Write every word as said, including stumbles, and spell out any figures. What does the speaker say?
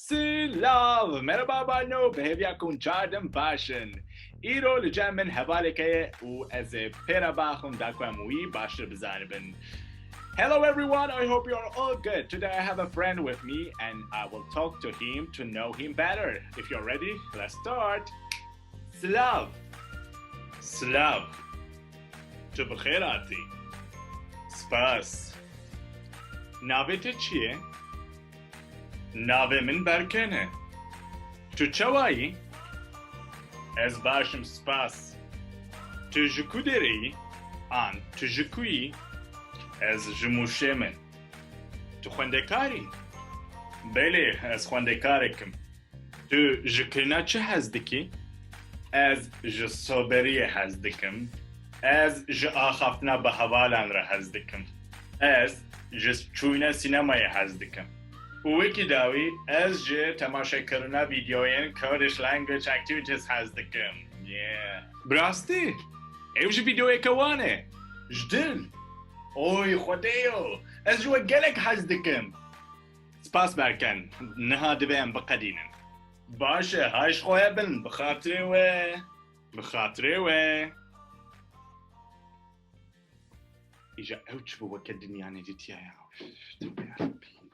Silav! Merhaba Balno, bi hêviya ku hûn çar din baş in. Îro li cem min hevalek heye û ez ê pê re baxim da ku em wî baştir bizanibin. Hello everyone, I hope you are all good. Today I have a friend with me and I will talk to him to know him better. If you're ready, let's start. Silav! Silav! Tu bi xêr hatî. Spas. Navê te çi ye? Navê min Berken e. Tu çawa yî? Ez baş im, spas. Tu ji ku derê yî? An tu ji ku yî? Ez ji Mûşê me. Tu xwendekar î? Belê, ez xwendekarek im. Tu ji kirina çi hez dikî? Ez ji soberiyê hez dikim. Ez ji axaftina bi hevalan re hez dikim. Ez ji çûyîna sînemayê hez dikim. Û wekî dawî ez ji temaşekirina vîdeoyên Kurdish Language Activities hez dikim. Yeah. Bi rastî? Ew jî vîdeoyeke wan e. Ji dil. Oy Xwedêyo, ez ji we gelek hez dikim. Spas Berken, niha divê em biqedînin. Baş e, hay ji xwe hebin, bi xatirê we. Bi xatirê we. Îja ew çi bû weke dinya nedîtiya ya. Tövbe yarabbî.